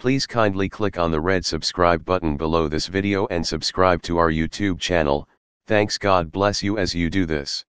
Please kindly click on the red subscribe button below this video and subscribe to our YouTube channel. Thanks. God bless you as you do this.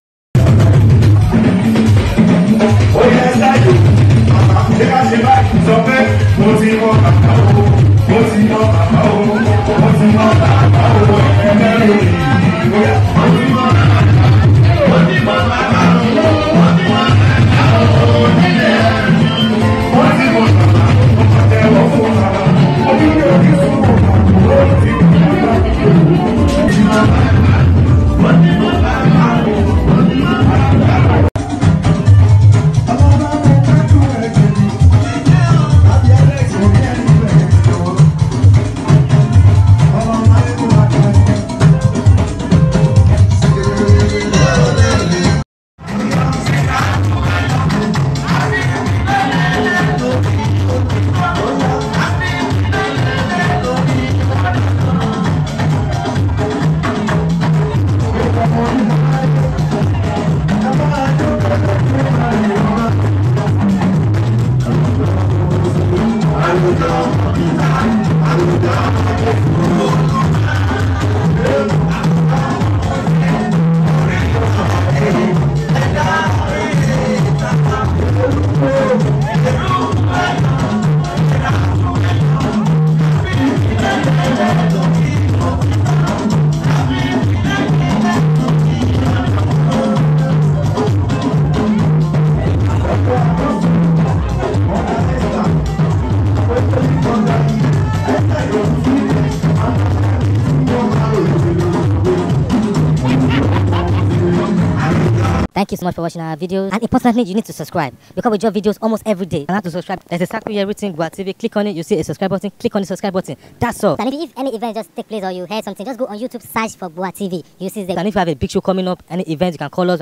Thank you so much for watching our videos, and importantly, you need to subscribe because we drop videos almost every day. And how to subscribe? There's a circle here written Gua TV. Click on it, you see a subscribe button. Click on the subscribe button. That's all. And if any event just take place or you heard something, just go on YouTube, search for Gua TV. You see the. And if you have a big show coming up, any event, you can call us.